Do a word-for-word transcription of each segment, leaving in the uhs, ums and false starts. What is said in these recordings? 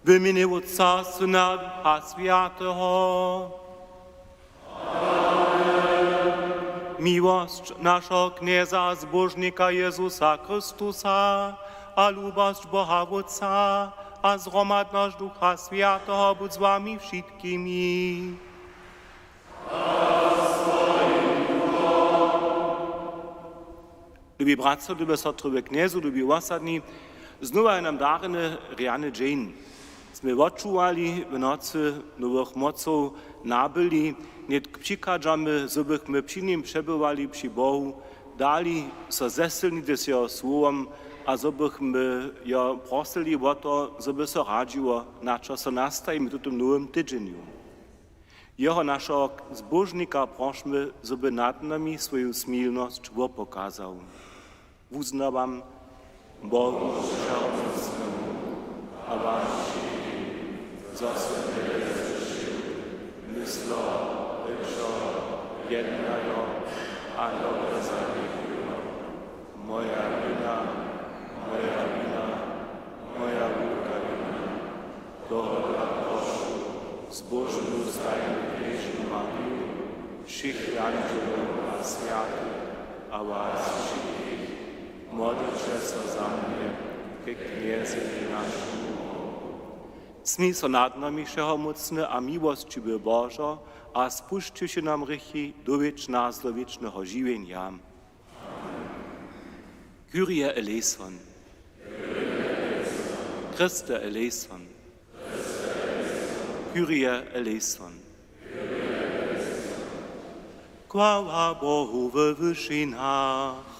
W mjenje Wótca, Syna, Ducha Swjateho. Miłosć našeho Knjeza a Zbóžnika Jezusa Chrystusa a lubosć Boha Wótca a zhromadnosć Ducha Swjateho budź z wami wšitkimi. Lubi bratřo, lube sotry we Knjezu, lubi wosadni, znowa je nam darjeny rjany dźeń. Smy wočuwali w nocy nowych mocow, nabyli, nětk přichadźamy, zo bychmy při nim přebywali, při Bohu, dali so zesylnić z jeho słowom a zo bychmy jo prosyli wo to, zo by so radźiło, na čo so nastajimy w tutym nowym tydźenju. Jeho, našeho Zbóžnika, prošmy, zo by nad nami swoju smilnosć wopokazał. Wuznawam Bohu Wšehomócnemu a wam wšitkim, zo sym wjele zhrěšił, myslo, rěčo, jednajo a dobre zanjechujo. Moja wina, moja wina, moja wulka wina. Tohodla prošu zbóžnu stajnu knježnu Mariju, wšěch jandźelow a swjatych a was wšitkich, modlće so za mnje ke Knjezej našemu Bohu. Smil so nad nami, wšehomócny a miłosćiwy Božo, a spušćiwši nam hrěchi, do wěčna zlo wěčneho žiwjenja. Kyrie eleison. Christe eleison. Kyrie eleison. Chwała Bohu we wyšinach.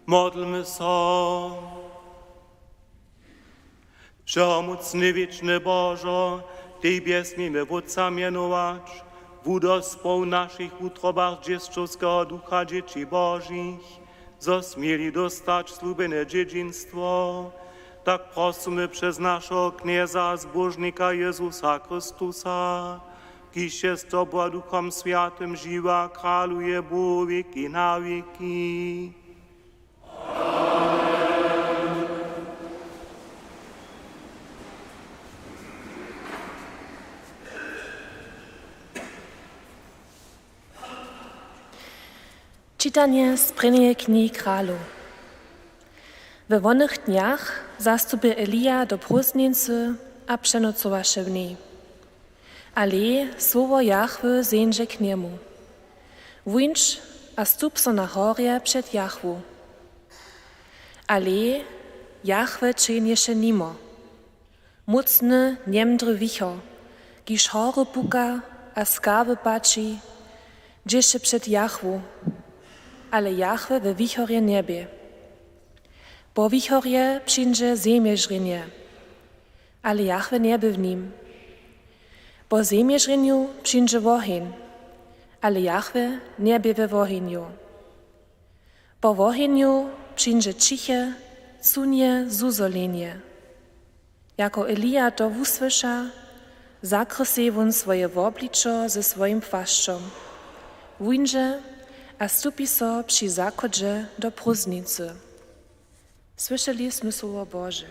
Modlmy so. Wšehomócny, wěčny Božo, Tebje směmy Wótca mjenować, wudospoł w našich wutrobach dźěsćowskeho ducha dźěći Božich, zo směli dóstać slubjene dźědźinstwo. Tak prosymy přez našeho Knjeza a Zbóžnika Jezusa Chrystusa, kiž je z Tobu a Duchom Swjatym žiwy a kraluje Bóh wěki na wěki. Čitanje z prěnjeje knihi Kralow. We wonych dnjach zastupi Elija do prózdnjeńcy a přenocowaše w njej. Ale słowo Jahwy zeńdźe k njemu: Wuńdź a stup so na horje před Jahwu. Ale Jahwe ćehnješe nimo. Mócny, njemdry wichor, kiž hory puka a skały pači, dźěše před Jahwu, ale Jahwe we wichorje njebě. Po wichorje přińdźe zemježrjenje, ale Jahwe njebě w nim. Po zemježrjenju přińdźe woheń, ale Jahwe njebě we wohenju. Po wohenju přińdźe ćiche, cunje zuzolenje. Jako Elija to wusłyša, zakry sej wón swoje wobličo ze swojim płašćom, wuńdźe a stupi so při zachodźe do prózdnicy. Słyšeli smy słowo Bože.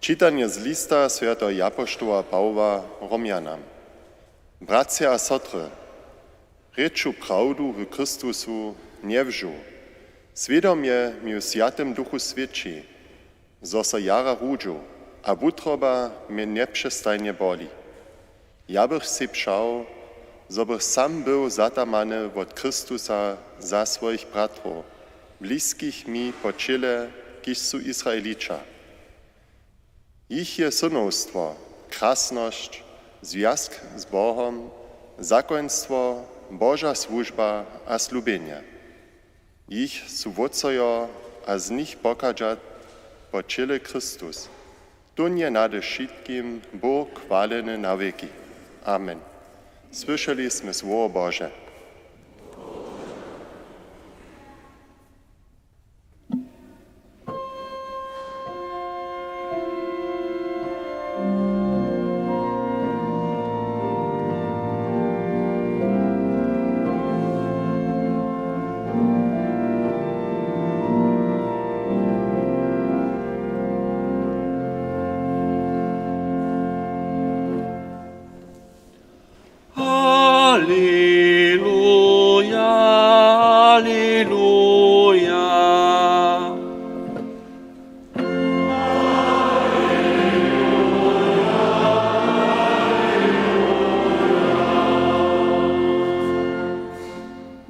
Čitanje z lista swjateho japoštoła Pawoła Romjanam. Bratřa a sotry, rěču prawdu w Chrystusu njewžu. Swědomje mi w Swjatym Duchu swědči, zo so jara rudźu a wutroba mje njepřestajnje boli. Ja bych sej přał, zo bych sam był zatamany wot Chrystusa za swojich bratrow, bliskich mi po ćěle, kiž su Izraelića. Jich je synowstwo, krasnosć, zwjazk z Bohom, zakoństwo, Boža słužba a slubjenje. Jich su wótcojo a z nich pochadźa po ćěle Chrystus. Tón je nade wšitkim Bóh chwaleny na wěki. Amen. Słyšeli smy słowo Bože. Aleluja, aleluja.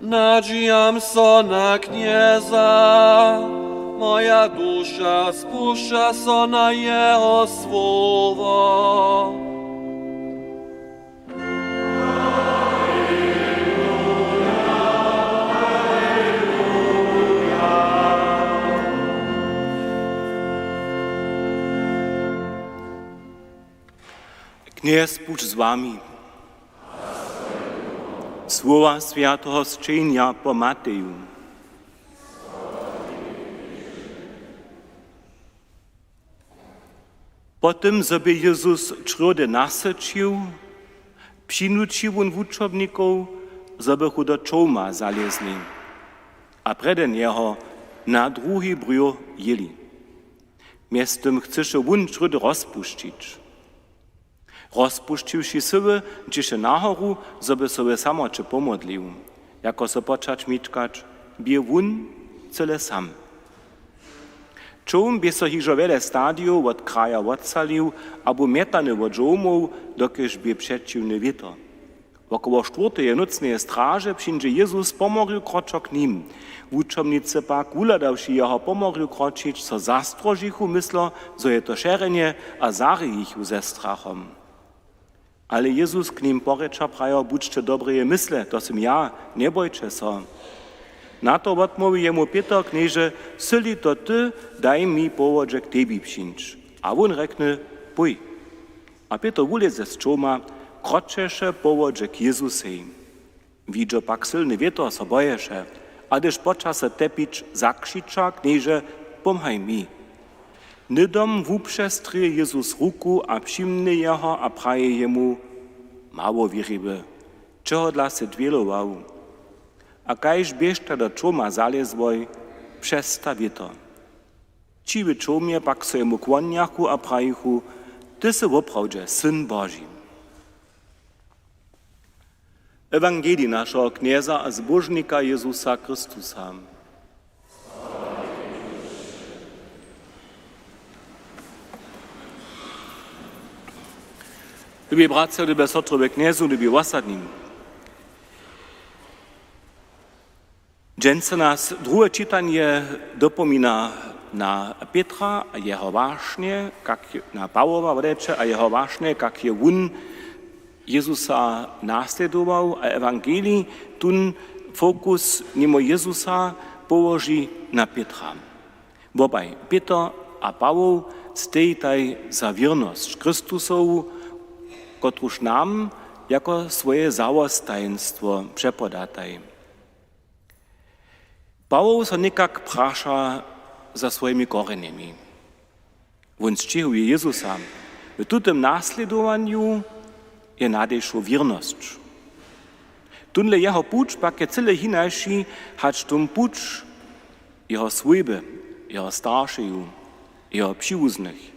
Nadźijam so na Knjeza, moja duša spušća so na jeho słowo. Knjez budź z wami. Słowa swjateho sćenja po Mateju. Po tym, zo bě Jezus črjódy nasyćił, přinući wón wučobnikow, zo bychu do čołma zalězli, a prjedy njeho na druhi brjóh jěli. Mjeztym chcyše wón črjódy rozpušćić. Rozpušćiwši syły, dźěše na horu, zo by so w samoće pomodlił. Jako so poča ćmičkać, bě wón cyle sam. Čołm bě so hižo wjele stadijow wot kraja wotsalił a bu mjetany wot žołmow, dokelž bě přećiwny wětr. Wokoło štwórteje nócneje straže přińdźe Jezus po morju kroćo k nim. Wučomnicy pak, wuhladawši jeho po morju kroćić, so zastrožichu, myslo, zo je to šerjenje, a zari jich ze strachom. Ale Jezus k nim porěča prajo: „Budźće dobreje mysle, to sym ja, njebojće so.” Na to wotmołwi jemu Pětr: „Knježe, sy-li to ty, daj mi po wodźe k tebi přińć.” A wón rjekny: „Pój.” A Pětr wulěze z čołma, kroćeše po wodźe k Jezusej. Widźo pak sylny wětr, so boješe, a hdyž poča so tepić, zakřiča: „Knježe, pomhaj mi!” Hnydom wupřestrěje Jezus ruku a přimnje jeho a praji jemu: „Małowěriwy, čehodla sy dwělował?” A kaž běšta do čołma zalězłoj, přesta wětr. Ći w čołmje pak so jemu kłonjachu a prajichu: „Ty sy woprawdźe Syn Boži.” Ewangelij našeho Knjeza a Zbóžnika Jezusa Chrystusa. Lubi bratřa, lube sotry we Knjezu, lubi wosadni. Dźensa nas druhe čitanje dopomina na Pětra a jeho wašnje, kak, na Pawoła wodajće a jeho wašnje, kak je wón Jezusa naslědował, a ewangelij tón fokus nimo Jezusa połoži na Pětra. Wobaj Pětr a Pawoł stejitaj za wěrnosć Chrystusowu, kotruž nam jako swoje zawostajenstwo přepodataj. Pawoł so někak praša za swojimi korjenjemi. Wón sćěhuje Jezusa. W tutym naslědowanju je nadešu wěrnosć. Tónle jeho puć pak je cyle hinaši hač tón puć jeho swójby, jeho staršeju, jeho přiwuznych.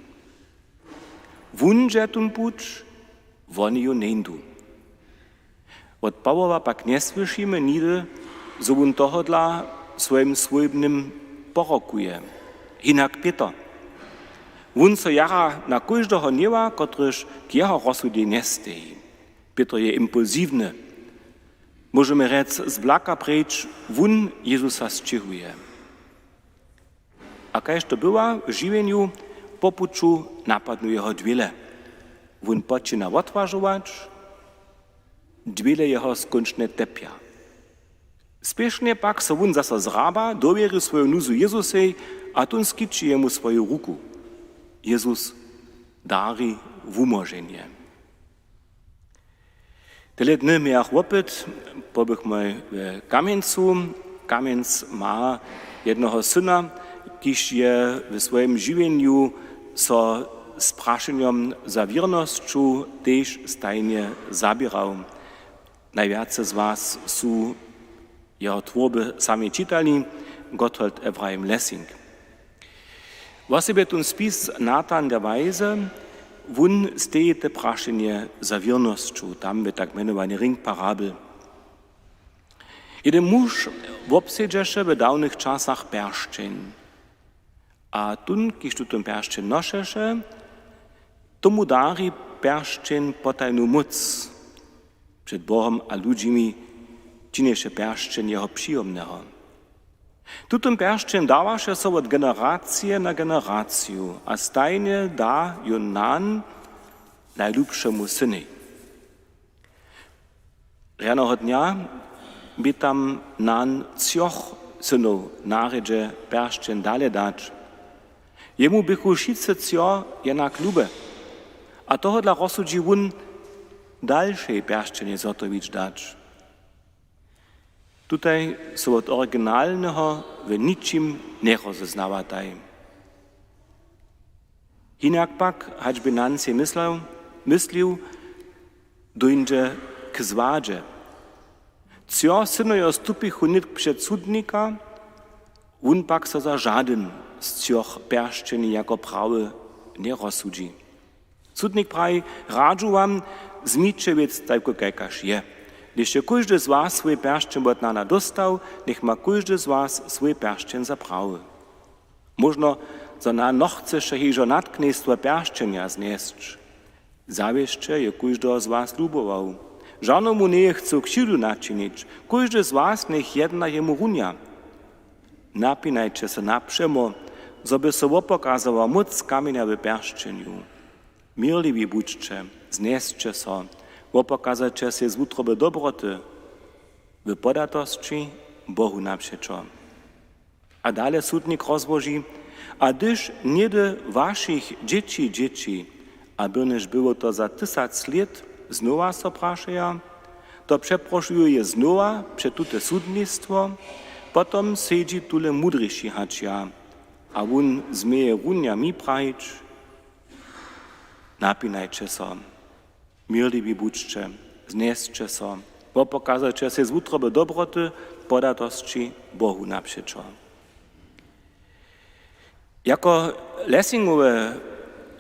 Wón dźe tón puć, woni ju njeńdu. Wot Pawoła pak njesłyšimy nihdy, zo wón tohodla swojim swójbnym porokuje. Hinak Pětr. Wón so jara na kóždeho hněwa, kotryž k jeho rozsudźej njesteji. Pětr je impulsiwny. Móžemy rjec, z blaka preč wón Jezusa sćěhuje. A kaž to bywa w žiwjenju, po puću napadnu jeho dwěle. Wón počina wotwažować, dwěle jeho skónčnje tepja. Spěšnje pak so wón zaso zhraba, dowěri swoju nuzu Jezusej a tón skići jemu swoju ruku. Jezus dari wumóženje. Tele dny mějach wopyt, pobychmoj w Kamjencu. Kamjenc ma jednoho syna, kiž je w swojim žiwjenju so z prašenjom za wěrnosću tež stajnje zaběrał. Najwjace z was su jeho twórby sami čitali, Gotthold Ephraim Lessing. Wosebje tón spis Nathan der Weise, wón steji te prašenje za wěrnosću, tam w tak mjenowany Ring parabel. Jeden muž wobsedźeše w dawnych časach pjeršćeń. A tón, kiž tutón pjeršćeń nošeše, tomu dari pjeršćeń potajnu móc před Bohom a ludźimi, činješe pjeršćeń jeho přijomneho. Tutón pjeršćeń dawaše so wot generacije na generaciju a stajnje da jón nan najlubšemu synej. Rjaneho dnja bě tam nan třoch synow na rjedźe pjeršćeń dale dać. Jemu běchu wšitcy třo jednak lube. A tohodla rozsudźi wón dalšej pjeršćenje zhotowić dać. Tutaj so wot originalneho w ničim njerozeznawataj. Hinak pak, hač bě Nancy myslił, dóńdźe k zwadźe. Třo synojo stupichu nětk před sudnika, wón pak so za žadyn z třoch pjeršćeni jako prawy njerozsudźi. Sudnik praji: „Radźu wam, zmiće wěc tajku, kajkaž je. Hdyž je kóždy z was swój pjeršćeń wot nana dóstał, njech ma kóždy z was swój pjeršćeń za prawy.“ Móžno, zo nan nochceše hižo nad knjejstwo pjeršćenja znjesć. Zawěsće je kóždeho z was lubował. Žanomu njeje chcył křiwdu načinić, kóždy z was njech jedna jemu runja. Napinajće so napřemo, zo by so wopokazała móc kamjenja w pjeršćenju. Měrliwi budźće, znjesće so, wopokazaće sej z wutroby dobroty, w podatosći Bohu napřećo. A dale sudnik rozłoži: „A hdyž něhdy wašich dźěći dźěći, a byrnjež było to za tysac lět, znowa so prašeja, to přeprošuju je znowa před tute sudnistwo, potom sedźi tule mudriši hač ja.“ A wón změje runja mi prajić: „Napinajće so, měrliwi budźće, znjesće so, wopokazajće sej z wutroby dobroty, podatosći Bohu napřećo.“ Jako Lessingowe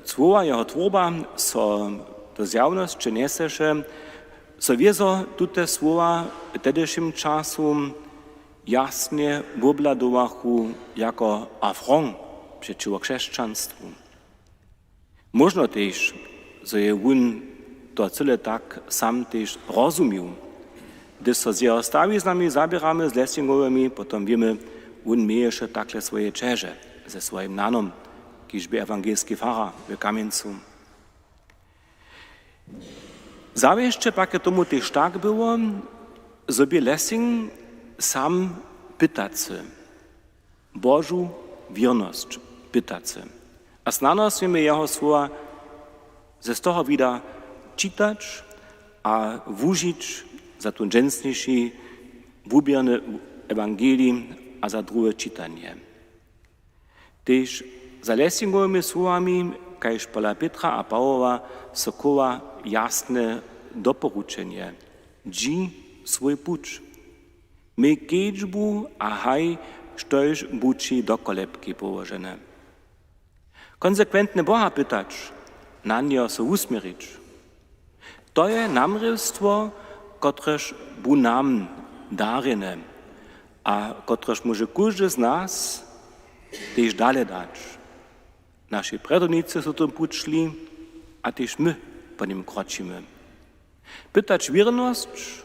słowa, jeho twórba so do zjawnosće njeseše, so wězo tute słowa w tehdejšim času jasnje wobhladowachu jako affront přećiwo křesćanstwu. Móžno tež, zo je wón to cyle tak sam tež rozumił. Hdyž so z jeho stawiznami zaběramy, z Lessingowymi, potom wěmy, wón měješe takle swoje ćeže ze swojim nanom, kiž bě ewangelski farar w Kamjencu. Zawěsće pak je tomu tež tak było, zo bě Lessing sam pytacy, Božu wěrnosć pytacy. A snano směmy jeho słowa z toho wida čitać a wužić za tón dźensniši wuběrny ewangelij a za druhe čitanje. Tež za Lessingowymi słowami, kaž pola Pětra a Pawoła, so chowa jasne doporučenje: „Dźi swój puć. Měj kedźbu a haj, štož bu ći do kolebki połožene.“ Konsekwentnje Boha pytać, na njeho so wusměrić. To je namrěstwo, kotrež bu nam darjene a kotrež móže kóždy z nas tež dale dać. Naši prjedownicy su tym puć šli a tež my po nim kročimy. Pytać wěrnosć,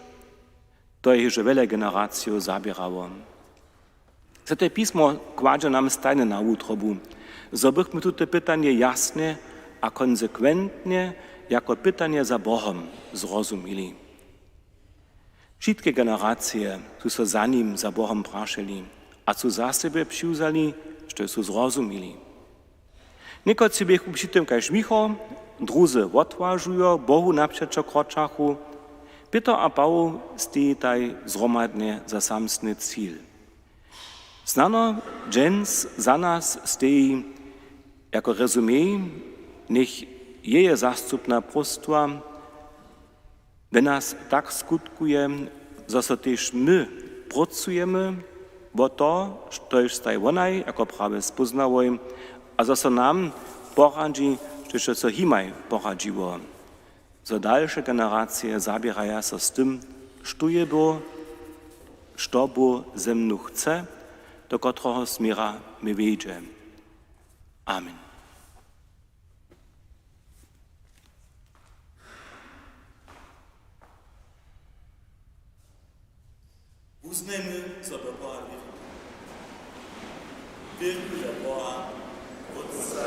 to je hižo wjele generacijow zaběrało. Swjate pismo kładźe nam stajnje na wutrobu, zo bychmy tute pytanje jasnje a konsekwentnje jako pytanje za Bohom zrozumili. Wšitke generacije su so za nim, za Bohom prašeli a su za sebje přiwzali, štož su zrozumili. Někotři běchu při tym kaž Michał, druzy wotwažujo, Bohu napřećo kročachu. Pětr a Pawoł stejitaj zhromadnje za samsny cil. Snano dźens za nas steji jako rezumej, njech jeje zastupna próstwa we nas tak skutkuje, zo so tež my prócujemy wo to, štož staj wonaj jako prawe spóznałoj, a zo so nam poradźi, štož so jimaj poradźiło, zo dalše generacije zaběraja so z tym, što je Bóh, što Bóh ze mnu chce, do kotreho směra mi wjedźe. Amen. Wuznajmy so do Boha wěru. Wěrju do Boha, Wótca,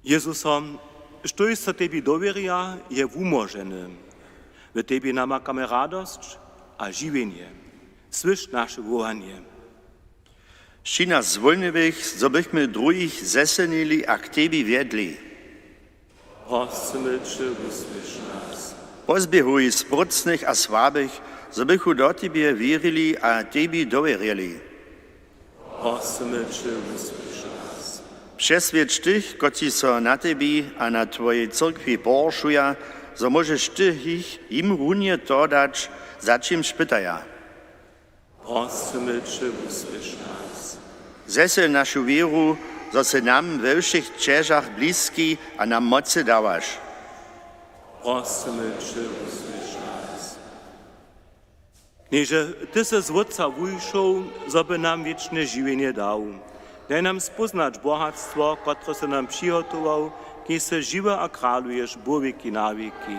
Jezuso, štóž so tebi dowěrja, je wumóženy. W tebi namakamy radosć a žiwjenje. Słyš naše wołanje. Sći nas zwólniłych, zo bychmy druhich zesylnili a k tebi wjedli. Prosymy će, wusłyš nas. Pozběhuj sprócnych a słabych, zo bychu do tebje wěrili a tebi dowěrjeli. Prosymy će, wusłyš nas. Přeswědč tych, kotřiž so na tebi a na twojej cyrkwi pohoršuja, zo móžeš ty jich, jim runje to dać, za čimž pytaja. Prosymy će, wusłyš nas. Zesyl našu wěru, zo sy nam we wšěch ćežach bliski a nam mocy dawaš. Prosymy će, wusłyš nas. Knježe, ty sy z Wótca wušoł, zo by nam wěčne žiwjenje dał. Daj nam spóznać bohatstwo, kotrež sy nam přihotował, knjež sy žiwy a kraluješ wot wěki na wěki.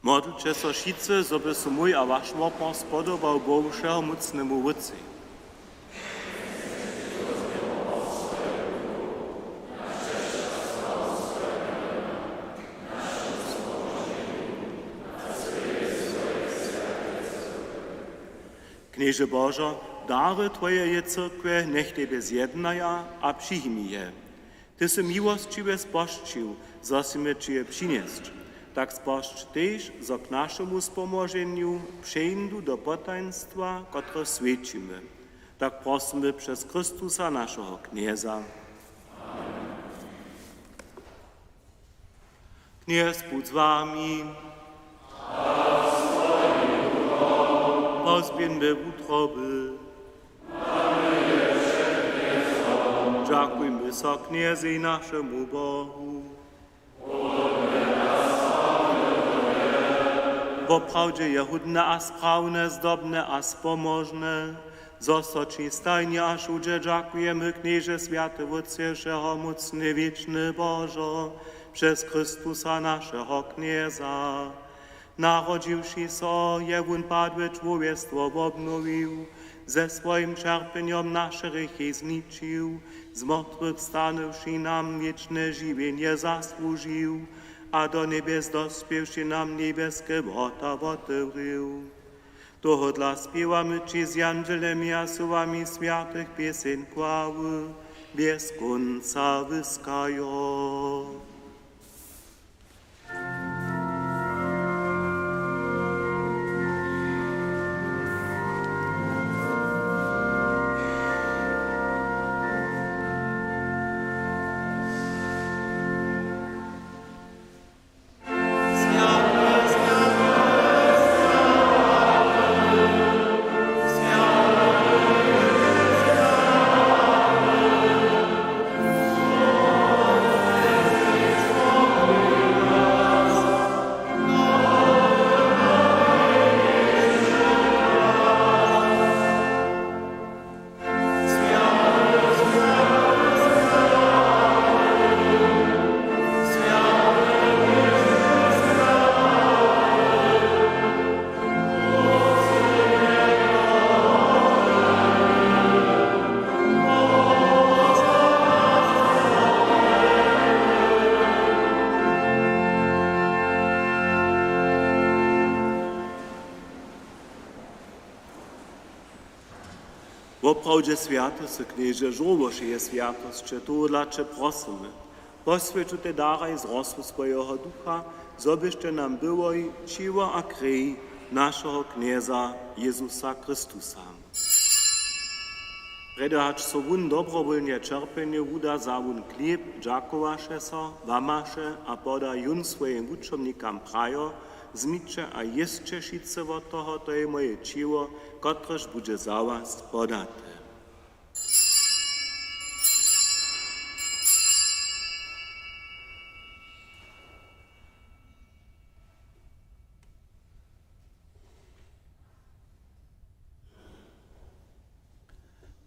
Modlće so wšitcy, zo by so mój a waš wopor spodobał Bohu Wšehomócnemu Wótcej. Knježe Božo, dary Twojeje cyrkwje njech tebje zjednaja a přijmi je. Ty sy miłosćiwje spožčił, zo smy ći je přinjesć. Tak spožč tež, zo k našemu spomoženju přeńdu do potajnstwa, kotrež swjećimy. Tak prosymy přez Chrystusa, našeho Knjeza. Knjez budź z wami. Pozběhńmy wutroby. Dźakujmy so Knjezej, našemu Bohu. Woprawdźe je hódne a sprawne, zdobne a spomožne, zo so ći stajnje a wšudźe dźakujemy, Knježe, swjaty Wótče, wšehomócny, wěčny Božo, přez Chrystusa, našeho Knjeza. Narodźiwši so, je wón padłe čłowjestwo wobnowił, Ze swojim ćerpjenjom naše hrěchi zničił, z mortwych stanywši nam wěčne žiwjenje zasłužił a do njebjes dospěwši nam njebjeske wrota wotewrěł. Tohodla spěwamy ći z jandźelemi a słowami swjatych pěseń chwały bjez kónca wyskajo. Woprawdźe swjaty sy, Knježe, žórło wšeje swjatosće, tohodla će prosymy, poswjeć tutej daraj z rosu swojeho Ducha, zo byštej nam byłoj ćěło a krej našeho Knjeza Jezusa Chrystusa. Prjedy hač so wón dobrowólnje ćerpjenju wuda, wza wón chlěb, dźakowaše so, łamaše a poda jón swojim wučomnikam, prajo: Wzmiće a jěsće wšitcy wot toho, to je moje ćěło, kotrež budźe za was podate.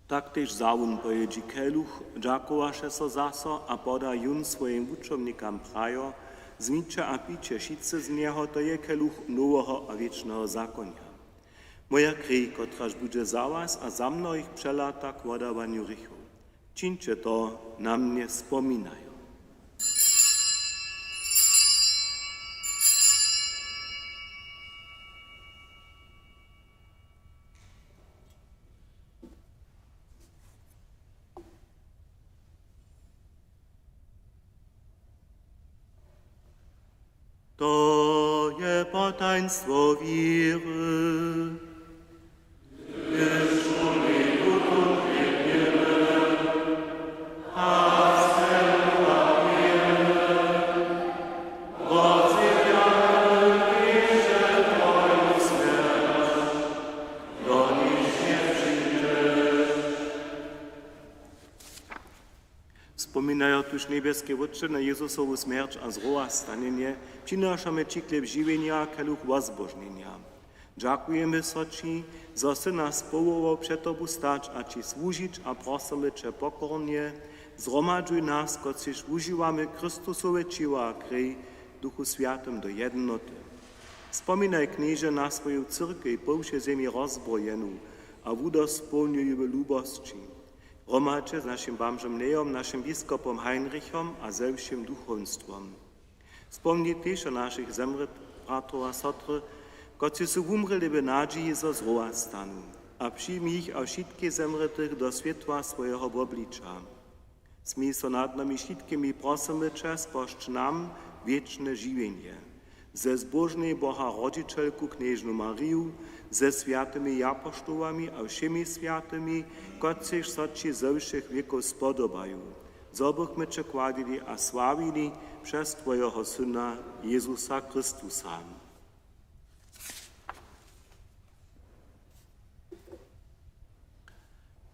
Tak tež wza wón po jědźi keluch, dźakowaše so zaso a poda jón swojim wučomnikam, prajo: Wzmiće a pijće wšitcy z njeho, to je keluch noweho a wěčneho zakonja, moja krej, kotraž budźe za was a za mnohich přelata k wodawanju hrěchow. Čińće to na mnje spominajo. To je potajnstwo wěry. Spominajo tuž, njebjeski Wótče, na Jezusowu smjerć a zrowastanjenje, přinašamy ći chlěb žiwjenja a keluch wozbožnjenja. Dźakujemy so ći, zo sy nas powołał před tobu stać a ći słužić, a prosymy će pokornje: Zhromadźuj nas, kotřiž wužiwamy Chrystusowe ćěło a krej, w Duchu Swjatym do jednoty. Spominaj, Knježe, na swoju cyrkej po wšej zemi rozbrojenu a wudospołnjuj ju w lubosći. Hromadźe z našim bamžom Leom, našim biskopom Heinrichom a ze wšěm duchowstwom. Spomni tež na našich zemrětych bratrow a sotry, kotřiž su wumrěli w nadźiji, zo zrowastanu, a přijmi jich a wšitkich zemrětych do swětła swojeho wobliča. Smil so nad nami wšitkimi, prosymy će, spožč nam wěčne žiwjenje ze zbóžnej Boha rodźićelku knježnu Mariju, ze swjatymi japoštołami a wšěmi swjatymi, kotřiž so ći ze wšěch wěkow spodobaju, zo bychmy će chwalili a sławili přez twojeho Syna Jezusa Chrystusa.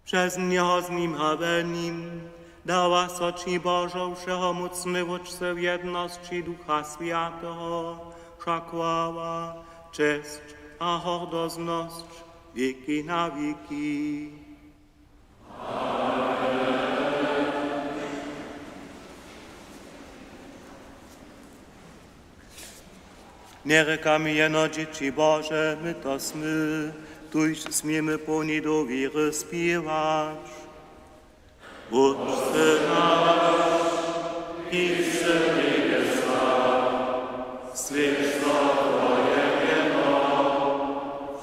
Přez njeho, z nim a we nim dawa so ći, Božo, wšehomócny Wótče, w jednosći Ducha Swjateho wša chwała, česć a hordoznosć wěki na wěki. Njerěkamy jeno dźěći Bože, my to smy, Tuž směmy połni dowěry spěwać. Wótče naš, kiž sy w njebjesach, swjeć so Twoje mjeno,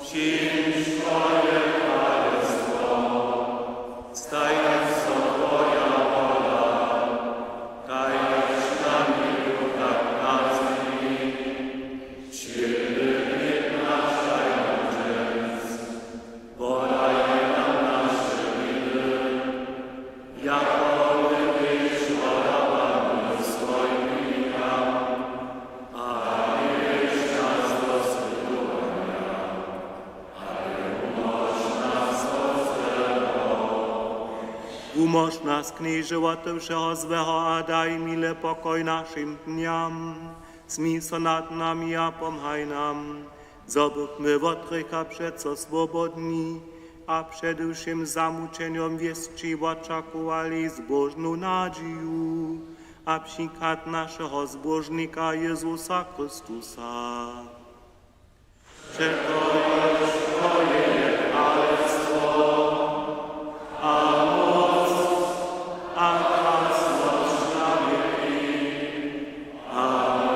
přińdź Twoje kralestwo, stań so Twoja wola, kaž na njebju, tak na zemi. Wšědny chlěb naš daj nam dźens, wodaj nam naše winy, jako my tež wodawamy swojim winikam, a njewjedź nas do swětowanja, ale wumóž nas wot złeho. Wumóž nas, Knježe, wot wšeho złeho a daj miłe pokoj našim dnjam. Smil so nad nami a pomhaj nam, zo bychmy wot hrěcha přeco swobodni a před wšěm zamućenjom wěsći wočakowali zbóžnu nadźiju a přichad našeho Zbóžnika Jezusa Chrystusa. Přetož Twoje je kralestwo a móc a krasnosć na wěki. Amen.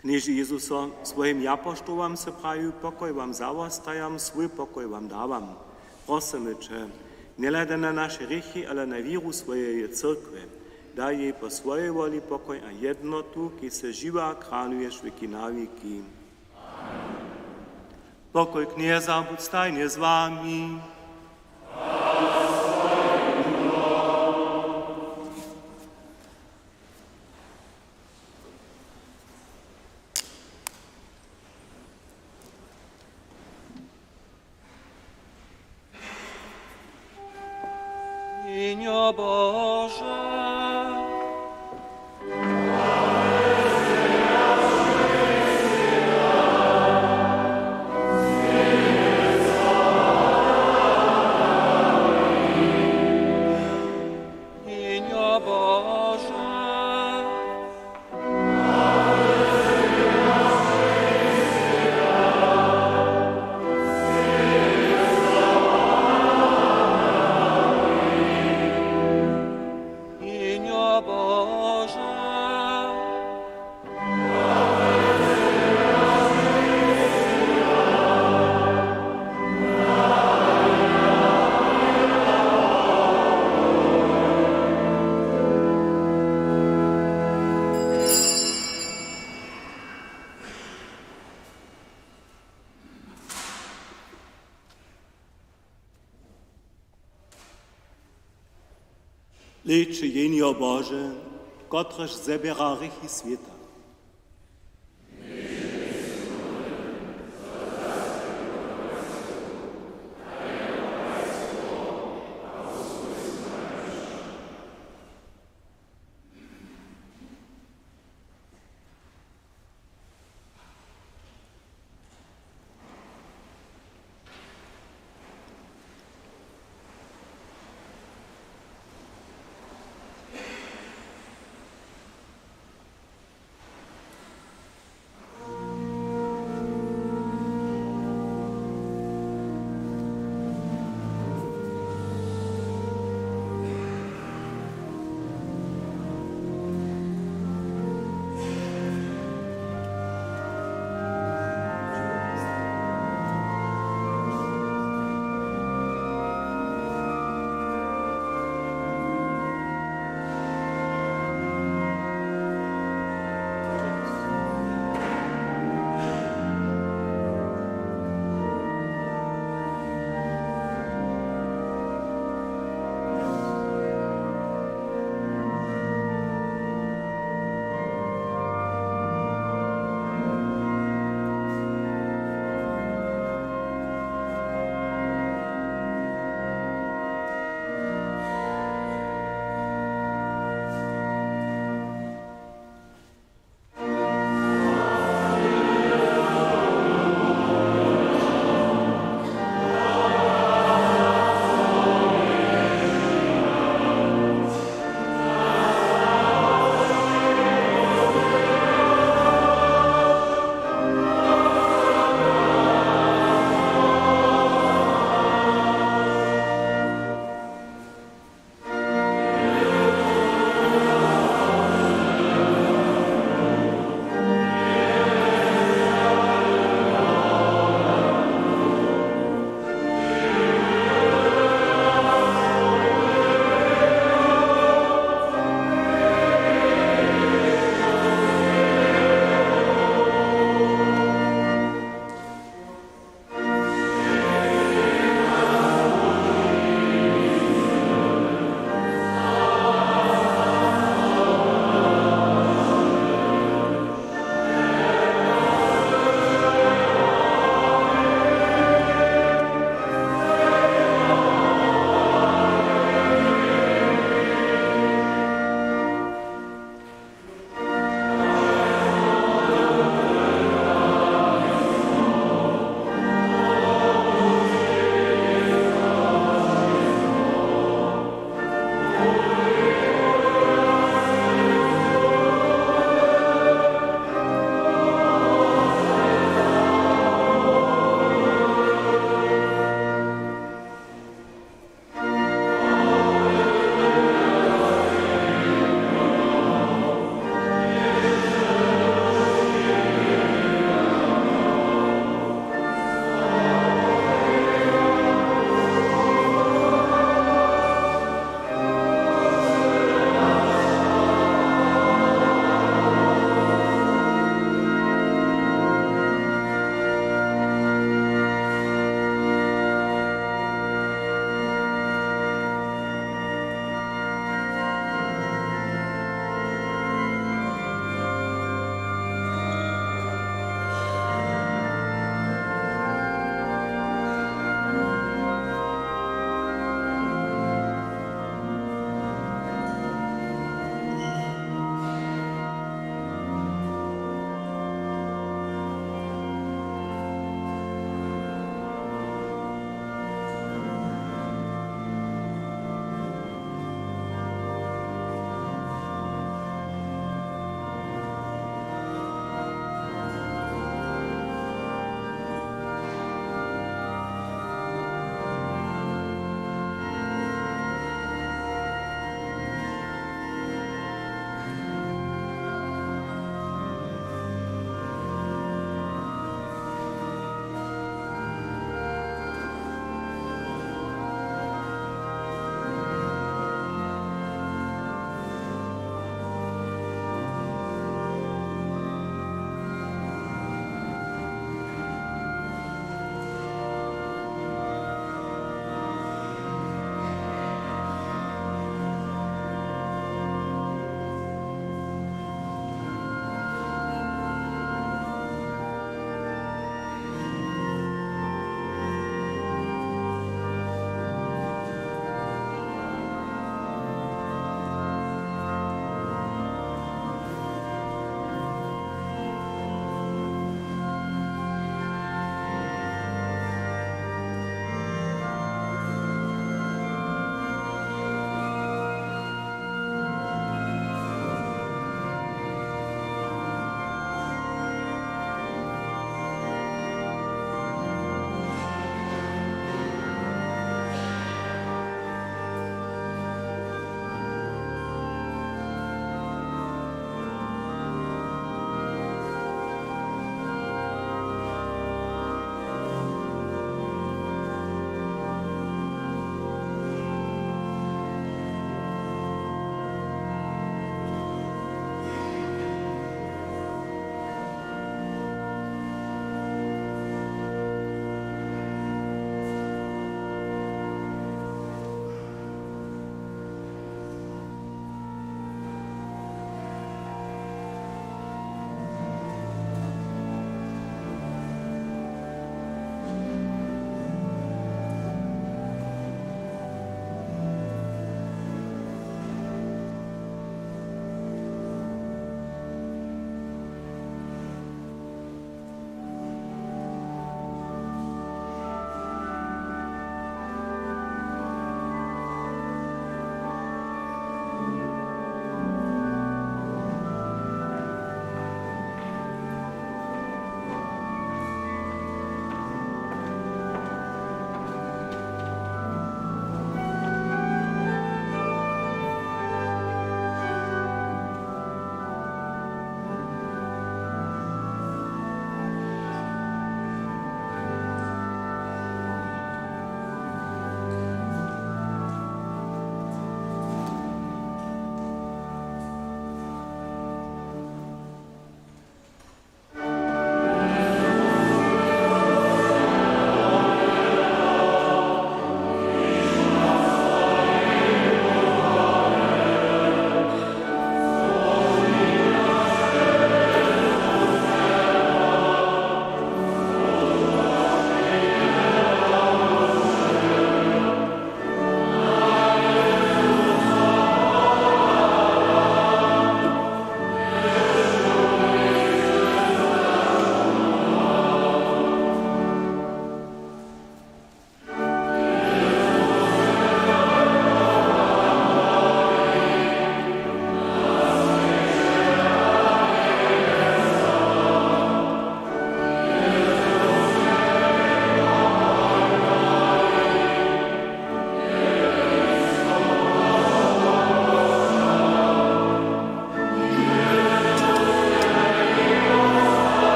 Knježe Jezuso, swojim japoštołam sy prajił: „Pokoj wam zawostajam, swój pokoj wam dawam.” Prosymy će, njehladaj na naše hrěchi, ale na wěru swojeje cyrkwje, daj jej po swojej woli pokoj a jednotu, kiž sy žiwy a kraluješ wěki na wěki. Pokoj Knjeza budź stajnje z wami. Jehnjo Bože. Jehnjo Bože. Jehnjo Bože. Hlejće, Jehnjo Bože, kotrež zběra hrěchi swěta.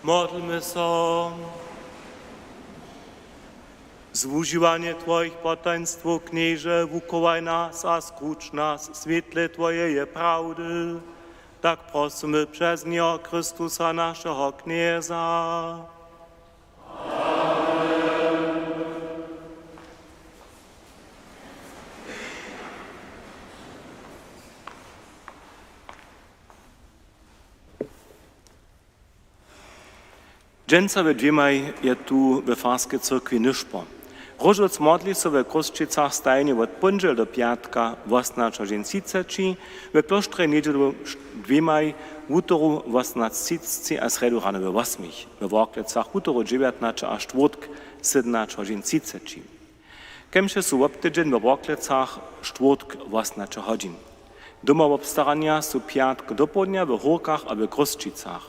Modlmy so. Zwužiwanje Twojich potajnstwow, Knježe, wuchowaj nas a skruć nas w swětle Twojeje prawdy. Tak prosymy přez njeho, Chrystusa, našeho Knjeza. Dźensa we dwěmaj je tu we farskej cyrkwi nyšpor. Róžowc modli so we Chrósćicach stajnje wot póndźel do pjatka wosomnaće hodźin třiceći, we klóštrje njedźelu dwěmaj, wutoru wosomnaće třiceći a srjedu rano we wosmich, we Worklecach wutoru dźewjatnaće a štwórtk sydomnaće hodźin třiceći. Kemše su wobtydźeń we Worklecach štwórtk wosomnaće hodźin. Doma wobstaranja su pjatk dopołdnja we Hórkach a we Chrósćicach.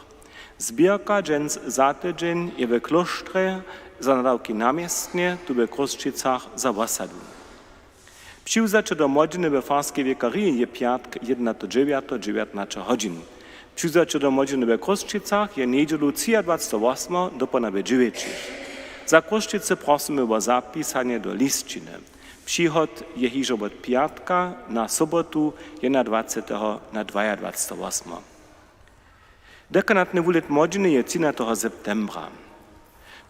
Zběrka dźens za tydźeń je we klóštrje za nadawki na městnje, tu we Chrósćicach za wosadu. Přiwzaće do młodźiny we farskej wěkariji je pjatk jědnateho dźewjateho dźewjatnaće hodźin. Přiwzaće do młodźiny we Chrósćicach je njedźelu třiadwaceteho wosmeho dopołdnja we dźewjećich. Za Chrósćicy prosymy wo zapisanje do lisćiny. Přichod je hižo wot pjatka na sobotu, jedynadwaceteho na dwajadwaceteho wosmeho. Dekanatny wulet młodźiny je třinateho septembra.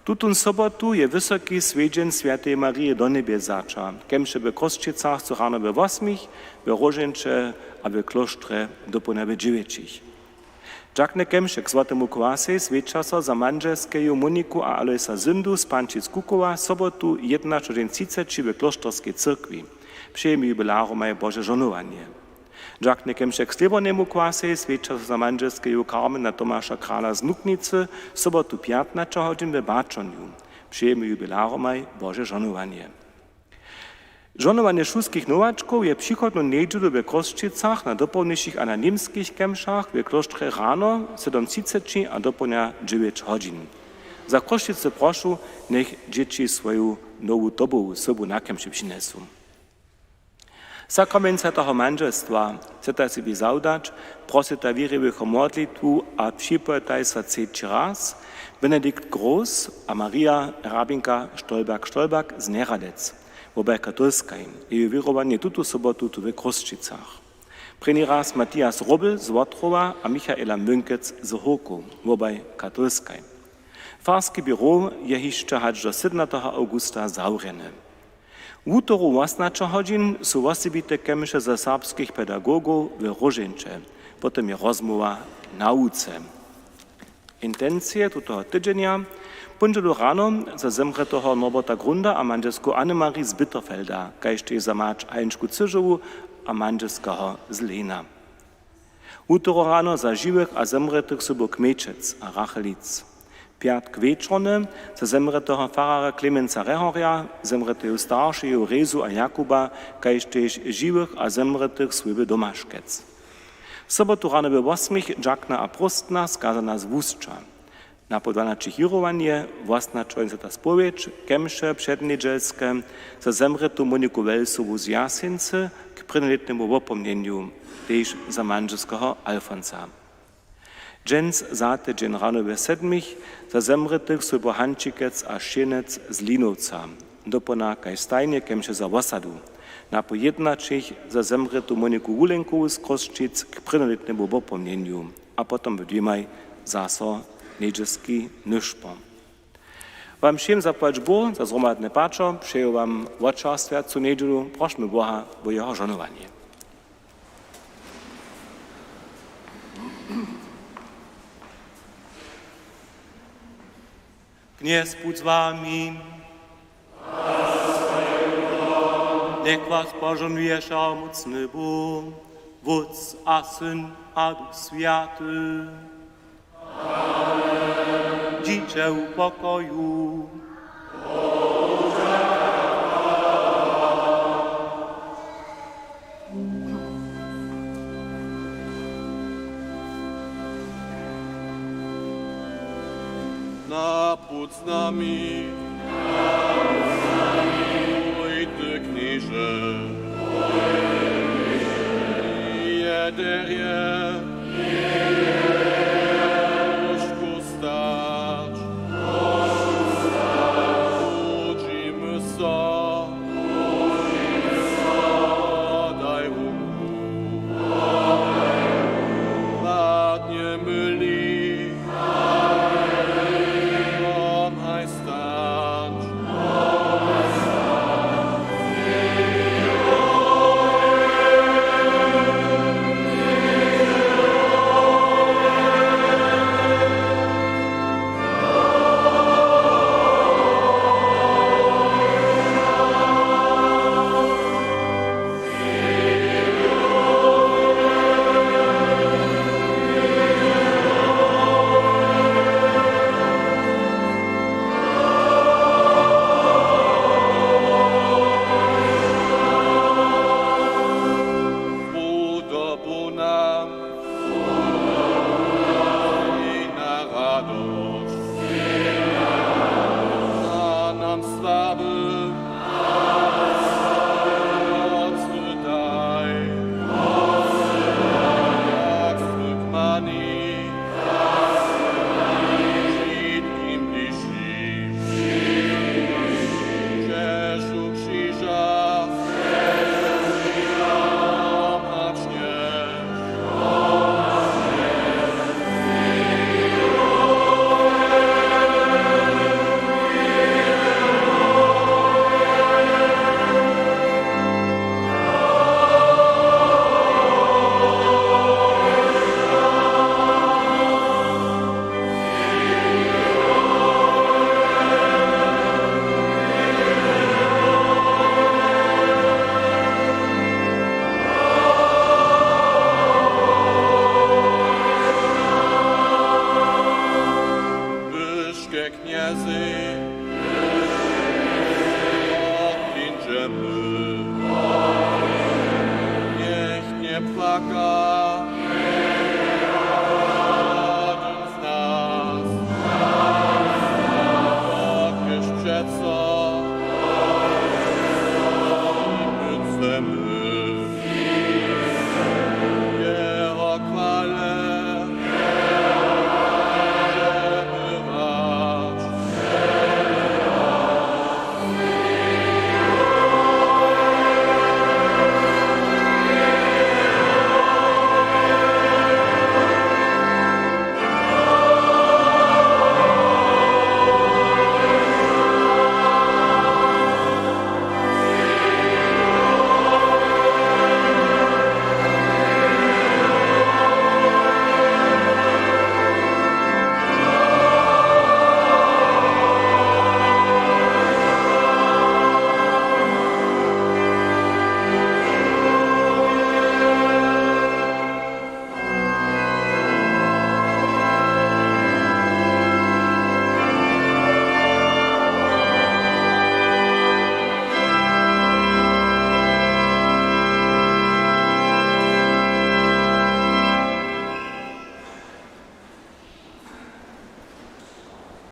Tutón sobotu je wysoki swjedźeń swjateje Marije Donjebjezaća, kemše we Chrósćicach su rano we wosmich, we Róžeńće a we klóštrje dopołdnja we dźewjećich. Dźakny kemše k złotemu kwasej swjeća so za mandźelskeju Moniku a Alojsa Zyndu z Pančic-Kukowa sobotu jednaće hodźin třiceći we klóšterskej cyrkwi. Přejemy jubilaromaj Bože žohnowanje. Dźakny kemše k slěbornemu kwasej swjeća so za mandźelskeju Carmena Tomaša Krala z Nuknicy sobotu pjatnaće hodźin we Baćonju. Přejemy jubilaromaj Bože žohnowanje. Žohnowanje šulskich nowačkow je přichodnu njedźelu we Chrósćicach na dopołdnišich a na němskich kemšach we klóštrje rano sydomtřiceći a dopołdnja dźewjeć hodźin. Za Chrósćicy prošu, njech dźěći swoju nowu tobowu sobu na kemše přinjesu. Sakrament swjateho mandźelstwa chceta sebi zawdać, prosyta wěriwych wo modlitwu a připytaj so třeći raz: Benedikt Groß a Maria Hrabinka Stolberg-Stolberg z Njeradec, wobaj katolskaj, jeju wěrowanje tutu sobotu tu we Chrósćicach. Prěni raz Matias Robl z Wotrowa a Michaela Münkec z Hórkow, wobaj katolskaj. Farski běrow je hišće hač do sydomnateho awgusta zawrjeny. Wutoru wosomnaće hodźin su wosebite kemše za serbskich pedagogow we Róžeńće, potom je rozmołwa na wuce. Intencije tutoho tydźenja: póndźelu rano za zemrěteho Norberta Grunda a mandźelsku Annemarie z Bitterfelda, kaž tež za mać Heinčku Cyžowu a mandźelskeho z Lejna. Wutoru rano za žiwych a zemrětych sobu Kmejčec a Rachelic. Pjatk wječornje za zemrěteho fararja Klemenca Rehorja, zemrěteju staršeju Rezu a Jakuba, kaž tež žiwych a zemrětych swójby Domaškec. Sobotu rano we wosmich dźakna a próstna skazana z Wusća. Na poł dwanaćich jěrowanje, wosomnaće hodźin swjata spowědź, kemše přednjedźelske za zemrětu Moniku Welsowu z Jaseńcy k prěnjolětnemu wopomnjenju, tež za mandźelskeho Alfonsa. Dźens za tydźeń rano we sedmich za zemrětych swójbow Hančikec a Šěnec z Linowca, dopołdnja kaž stajnje kemše za wosadu, na poł jědnaćich za zemrětu Moniku Wulenkowu z Chrósćic k prěnjolětnemu wopomnjenju a potom we dwěmaj zaso njedźelski nyšpor. Wam wšěm zapłać Bóh za zhromadne pačer, přeju wam wočerstwjacu njedźelu, prošmy Boha wo jeho žohnowanje. Knjez budź z wami. Njech was požohnuje wšehomócny Bóh, Wótc a Syn a Duch Swjaty. Dźiće w pokoju. Napłóć z nami. Wójty Knježe. Jederje. Róžku sta. Knjezej, přińdźemy. Njech njepłaka.